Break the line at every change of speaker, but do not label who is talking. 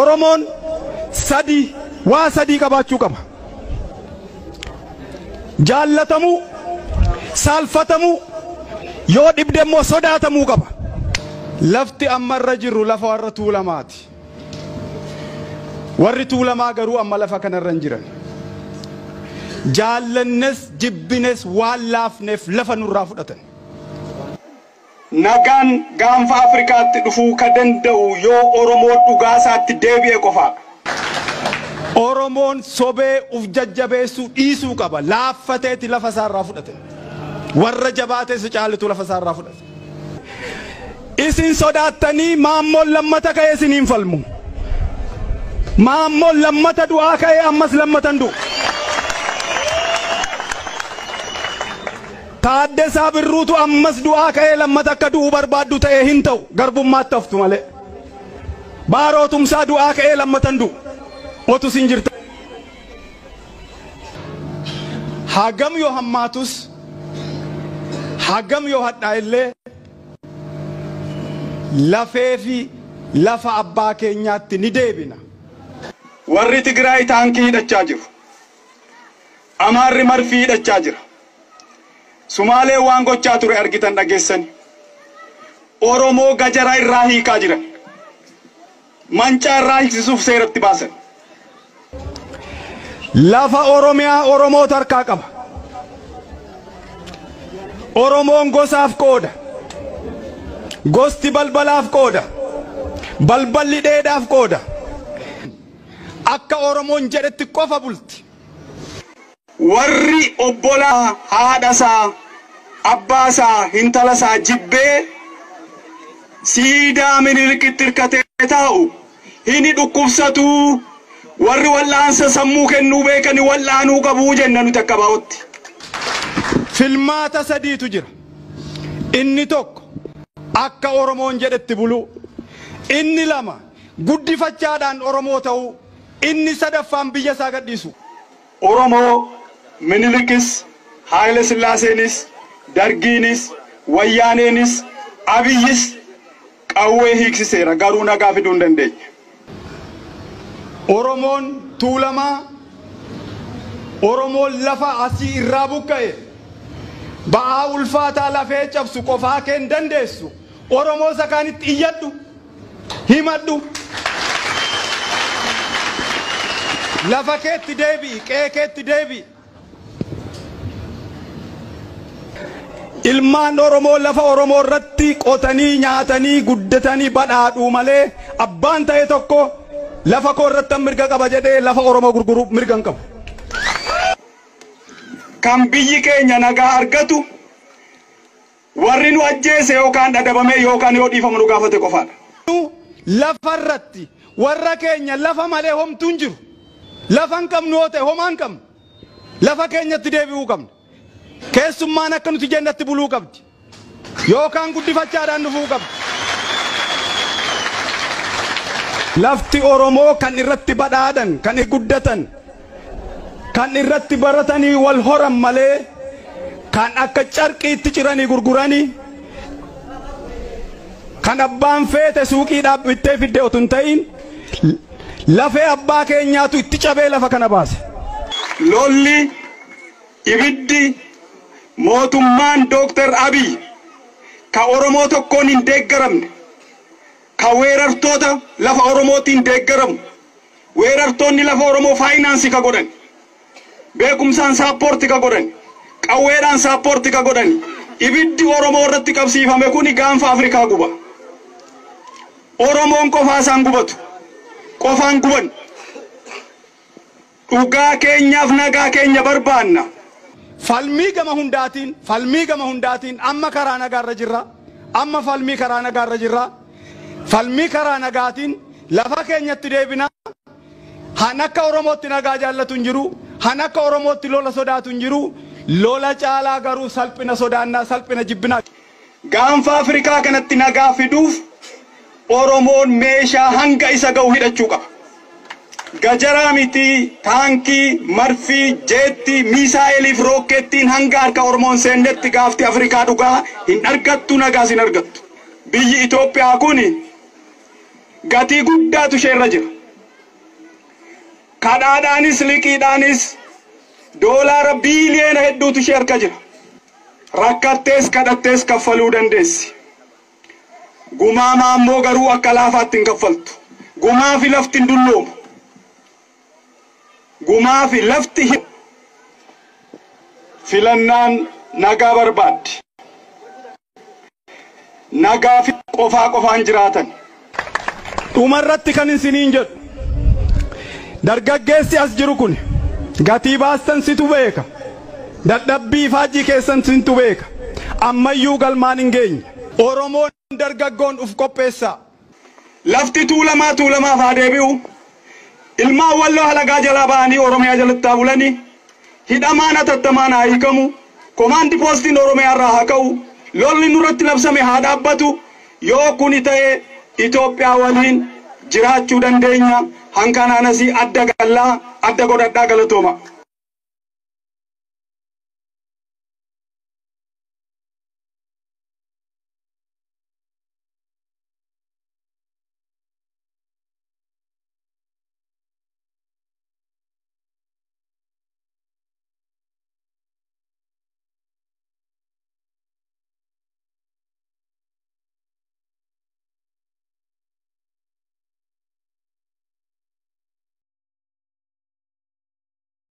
Oromoon sadii waa sadii qabaachuu qaba. Jaallatamuu, saalfatamuu, yoo dhibde immoo sodaatamuu qaba. Lafti amma irra jirru lafa warra Tuulamaati. Warri Tuulamaa garuu amma lafa kanarra hin jiran. Jaallannes jibbines waan laafneef lafa nurraa fudhatan.
Nagaan gaanfa Afrikaatti dhufuu ka danda'u yoo Oromoon dhugaasaatti deebi'e qofaadha.
Oromoon sobee uf jajjabeessuu dhiisuu qaba. Laaffateeti lafa isaarraa fudhate. Warra jabaatee si caalitu lafa isaarraa fudhate. Isin sodaattanii maammoon lammata ka'ee isiniin falmu. Maammoon lammata du'aa ka'ee ammas lammatan du'u. Taaddasaa Birruutu ammas du'aa ka'ee lammata akka du'uu barbaaddu ta'ee hin ta'u garbummaatti haftu malee. Baaroo Tumsaa du'aa ka'ee lammatan du'u. Otu sin jirta. Hagam yoo hammaatus hagam yoo hadhaa illee lafee fi lafa abbaa keenyaatti ni deebina.
Warri Tigraay taankii hidhachaa jiru. Amaarri marfii hidhachaa jira. Sumaalee waan gochaa ture argitan dhageessani. Oromoo gajara irraa hiikaa jiran. Mancaa irraa hiiksisuuf seeratti baasan.
Lafa Oromiyaa Oromootu harkaa qaba. Oromoon gosaaf qooda. Gosti balbalaaf qooda. Balballi dheedaaf qooda. Akka Oromoon jedhetti qofa bulti.
Warri obbolaa haadhasaa, abbaasaa, hintalasaa jibbee siidaa Minilikitti hirkatee taa'u hini dhukkubsatuu warri wal'aansa sammuu kennuu beekani wal'aanuu qabuu jenna nuti akka baa'otti.
Filmaata sadiitu jira. Inni tokko akka Oromoon jedhetti buluu. Inni lama guddifachaadhaan Oromoo ta'uu. Inni sadaffaan biyya isaa gadhiisu.
Oromoo Minilikis, Haayile Sillaaseenis, Dargiinis, Wayyaaneenis, Abiyyis qawwee hiiksiseera garuu nagaa fiduu hin dandeenye.
Oromoon Tuulamaa, Oromoon lafa asii irraa buqqa'e ba'aa ulfaataa lafee cabsu qofaa kee hin dandeessu. Oromoo isa kaanitti iyyadhu, himadhu. Lafa keetti deebi'i, qe'ee keetti deebi'i. Ilmaan Oromoo lafa Oromoo irratti qotanii nyaatanii guddatanii badhaadhuu malee abbaan ta'e tokko lafa koo irratti mirga qaba jedhee lafa Oromoo gurguruu mirga hin qabu.
Kan biyyi keenya nagaa argatu warri nu ajjeese yookaan dhadhabame yookaan yoo dhiifamu nu gaafate qofaadha.
Lafa irratti warra keenya lafa malee homtuu hin jiru. Lafa hin qabnu yoo ta'e homaa hin qabnu. Lafa keenyatti deebi'uu qabna. Keessummaan akka nuti jennatti buluu qabdi. Yookaan guddifachaadhaan dhufuu qabdi. Lafti Oromoo kan irratti badhaadhan, kan guddatan, kan irratti baratanii wal horan malee kan akka carqiitti ciranii gurguranii kan abbaan feete suuqii dhaabbittee fidde otoo hin ta'in lafee abbaa keenyaatu itti cabee lafa kana baase.
Lolli, ibiddi, mootummaan Dooktar Abiy ka Oromoo tokkoon hin deeggaramne, ka weerartoota lafa Oromootiin deeggaramu, weerartoonni lafa Oromoo faayinaansii ka godhan, beekumsaan saappoorti ka godhan, qawweedhaan saappoorti ka godhan, ibiddi Oromoo irratti qabsiifame kuni gaanfa Afrikaa guba. Oromoon qofaa isaan gubatu, qofaan guban. Dhugaa keenyaaf nagaa keenya barbaanna.
Falmii gama hundaatiin, falmii gama hundaatiin amma karaa nagaarra jirra. Amma falmii karaa nagaarra jirra. Falmii karaa nagaatiin lafa keenyatti deebina. Han akka Oromootti nagaa jaallatu hin jiru. Han akka Oromootti lola sodaatu hin jiru. Lola caalaa garuu salphina sodaannaa, salphina jibbinaa.
Gaanfa Afrikaa kanatti nagaa fiduuf Oromoon meeshaa hanga isa ga'u hidhachuu qaba. Gajaraa miti, taankii, marfii, jeetti, miisaa'eliif rookkettiin hanga harka Oromoon seennetti gaafti Afrikaa dhugaa hin argattu, nagaas hin argattu. Biyyi Itoophiyaa kun gatii guddaatu isheerra jira. Kadhaadhaanis liqiidhaanis doolaara biiliyoona hedduutu ishee harka jira. Rakkattees kadhattees kaffaluu dandeessi. Gumaa maammoo garuu akka laafaatti hin kaffaltu. Gumaa fi lafti hin dulloomu. Gumaa fi lafti hin. Filannaan nagaa barbaaddi. Nagaa fi qofaa qofaan jiraatan.
Dhumarratti kan isiniin jedhu, dargaggeessi as jiru kun, gatii baastan situ beeka. Dadhabbii faajjii keessan sintu beeka. Ammayyuu galmaan hin geenye. Oromoon dargaggoon uf qopheessaa.
Lafti Tuulamaa Tuulamaaf haa deebi'u. Ilmaan Walloo halagaa jalaa ba'anii Oromiyaa jalatti haa bulanii. Hidhamaan hatattamaan haa hiikamu. Komaandi poostiin Oromiyaa irraa haa ka'u. Lolli nurratti labsame haa dhaabbatu. Yoo kuni ta'e, Itoophiyaa waliin jiraachuu dandeenya. Hankanaan asii adda gallaa adda godhadhaa, galatooma.